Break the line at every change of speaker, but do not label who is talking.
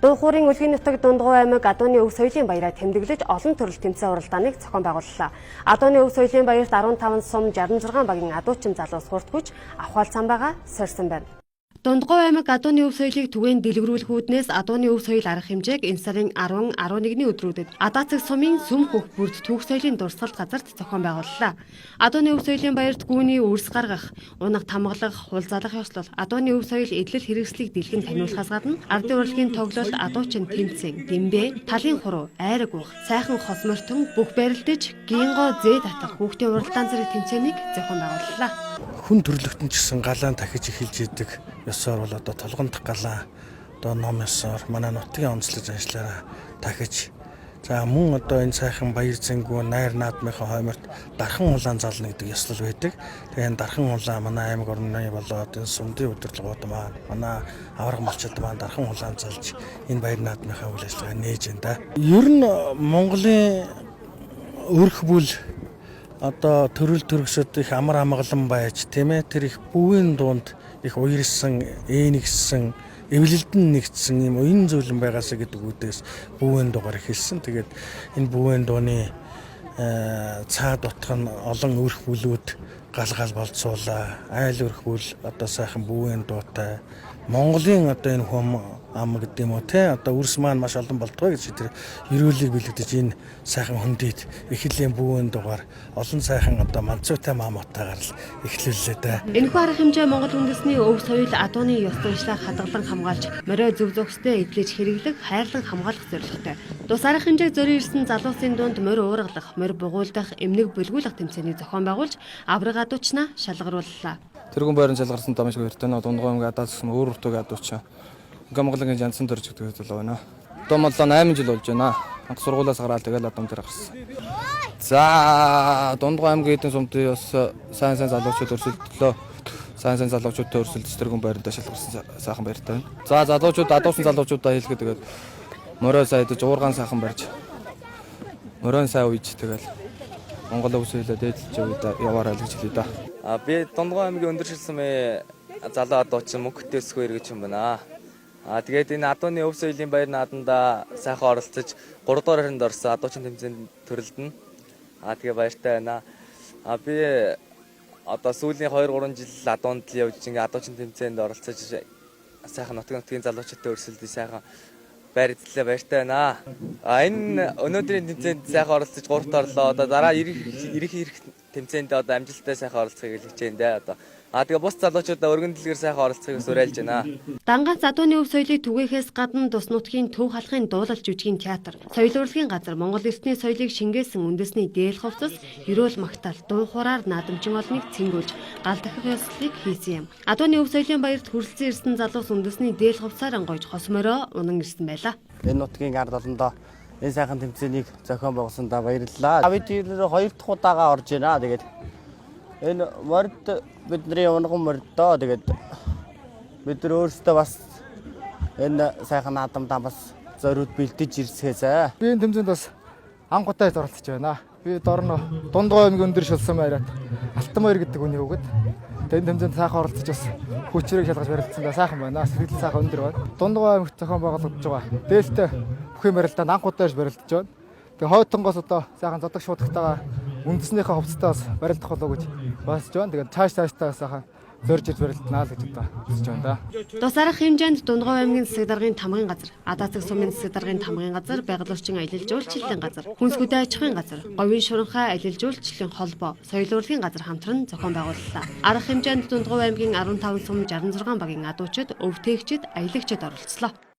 Дуухуурын Өлгийн нутаг Дундгуй аймаг Адууны өв соёлын баяраа тэмдэглэж олон төрөл тэмцээн уралдааныг зохион байгууллаа. Адууны өв соёлын баярт 15 сум 66 багийн адуучин залуус хурдгүйч авхаал самбайгаа сорьсон байна. Дундгуй аймаг Адууны өв соёлыг түгээн дэлгэрүүлэх үүднээс Адууны өв соёл арга хэмжээг энэ сарын 10, 11-ний өдрүүдэд Адаацэг сумын Сүм хөх бүрд түүх соёлын дурсгалт газарт зохион байгууллаа. Адууны өв соёлын баярт гүүний үрс гаргах, унаг тамгалах, хул залах ёслол, Адууны өв соёл эдлэл хэрэгслийг дэлгэн таниулахаас гадна ардын урлагийн тоглолт, адуучин тэмцээн, дэмбэ, талын хуруу, айраг уух, сайхан хос мортон бүх барилдаж, гинго зээ татах хүүхдийн уралдаан зэрэг тэмцээнийг зохион байгууллаа.
Хүн төрлөختөн ч гэсэн галаан дахиж эхэлж идэг ёсоор бол одоо толгондох галаан одоо ном ёсоор манай нутгийн онцлог заншлаараа дахиж, за мөн одоо энэ сайхан баяр зэнгүү найр наадмынхаа хойморт дархан улаан зална гэдэг ёслол байдаг. Тэгээ энэ дархан улаан манай аймаг орны болоод энэ сумдын удирдлагууд маань, манай аварга малчид маань дархан улаан залж энэ баяр наадмынхаа үйл ажиллагаа нээж байна да. Ер нь Монголын өрх бүл одоо төрөл төрөсөд их амар амгалан байж, тийм ээ, тэр их бүүвийн дунд их уярсан, ээнэгссэн, эвлэлдэн нэгдсэн юм уян зүйлэн байгаасаа гэдэг үүдээс бүүвийн дугаар эхэлсэн. Тэгээд энэ бүүвийн дууны цаад утга нь олон өрх бүлүүд гал гал болцуулаа. Айл өрх бүл одоо сайхан бүүвийн дуутай Монголын одоо энэ хүм ам гэдэг юм уу те, одоо үрс маань маш олон болдгоо гэж тэр ерөөлийг бэлэгдэж энэ сайхан хөндийд эхлэлийн бүүвийн дугаар олон сайхан одоо манцуутай мааматаагаар л эхлүүллээ дээ.
Энэхүү арга хэмжээ Монгол үндэсний өв соёл Адууны ёс заншлаа хадгалан хамгаалж, морио зөв зохистой эдлэж хэрэглэх, хайрлан хамгаалах зорилготой. Тус арга хэмжээг зорио ирсэн залуусын дунд морь уургалах, морь бугуйлдах, эмнэг булгиулах тэмцээнийг зохион байгуулж, авраг адуучнаа шалгарууллаа.
Тэргүүн байран шалгарсан даа маш баяртай. Дундгой аймаг адаас өөр өртөг адуучин. Ингээ Монголын янзын төрж гэдэг зүйл байна. Одоо моллоо 8 жил болж байна. Анх сургуулиас гараад тэгэл адам дээр гарсан. За, Дундгой аймгийн хэдэн сумдын бас сайн сайн залуучууд өрсөлдлөө. Сайн сайн залуучуудтай өрсөлдөж тэргүүн байранд шалгарсан сайхан баяртай байна. За, залуучууд адуусан залуучуудаа хэлэхэд тэгээд морио сайдаж уургаан сайхан барьж морион сайн уйж тэгэл Монгол өвс хөлөө дээдлж яваарай л гэж хэлье да.
А би Дундгой аймгийн өндөр шилсмээ залуу адуучин мөнхтэй өсгөө эргэж юм байна. А тэгээд энэ адууны өв соёлын баяр нааданда сайхан оролцож 3 дугаар харинд орсон адуучин тэмцээнд төрөлдөнө. А тэгээ баяртай байна. А би одоо сүүлийн 2 3 жил адуунд л явж ингээ адуучин тэмцээнд оролцож сайхан нутгийн залуучуудтай өрсөлдөж сайхан байр эзлээ, баяртай байна. А энэ өнөөдрийн тэмцээнд сайхан оролцож 3-т орлоо. Одоо дараа ирэх тэмцээнд одоо амжилттай сайхан оролцохыг хичээн дээ одоо. А тэгээ бус залуучуудаа өргөн дэлгэр сайхан оролцохыг бас уриалж байна.
Дангац Адууны өв соёлыг түгээхээс гадна тус нутгийн төв халахын дуулал жүжигийн театр, соёл урлагийн газар, Монгол эртний соёлыг шингээсэн үндэсний дээл хувцас, ерөөл магтаал, дуу хуураар наадамчин олныг цэнгүүлж, гал дахих ёслолыг хийсэн юм. Адууны өв соёлын баярт хүрэлцэн ирсэн залуус үндэсний дээл хувцаар ангойж хос морио унан ирсэн байлаа.
Энэ нутгийн ард олондоо энэ сайхан тэмцээнийг зохион байгуулсандаа баярлалаа. Бид хоёр дахь удаага орж байна. Тэгээд энэ морд бидний унган мордоо. Тэгээд бид нар өөрсдөө бас энэ сайхан наадамдаа бас зориуд бэлдэж ирсгээсэй.
Би энэ тэмцээнд бас анх удаа оролцож байна. Би дорно Дундгой аймгийн өндөр шилсэн байраад Алтан баяр гэдэг хүний хүүхэд. Тэгээ энэ тэмцээнд сайхан оролцож бас хүчрэг шалгаж барилдсан да сайхан байна. Сэтгэл сайхан өндөр байна. Дундгой аймагт зохион байгуулагдаж байгаа дээлтэй бүхэн барилдаанд анх удаа барилдаж байна. Тэгээ хойтонгоос одоо сайхан зодог шуудагтайгаа үндэснийхээ хувцастаа бас барилдах болов гэж бодож байна. Тэгээд цааш цаашдаа сайхан зорж ирж барилдана л гэж одоо хүсэж байна да.
Тус арга хэмжээнд Дундгой аймгийн засаг даргын тамгын газар, Адаацэг сумын засаг даргын тамгын газар, байгаль орчин аялал жуулчлалын газар, хүнс хөдөө аж ахуйн газар, говийн шуранхай аялал жуулчлалын холбоо, соёл урлагийн газар хамтран зохион байгууллаа. Арга хэмжээнд Дундгой аймгийн 15 сум 66 багийн адуучид, өвтээгчид, аялагчид оролцлоо.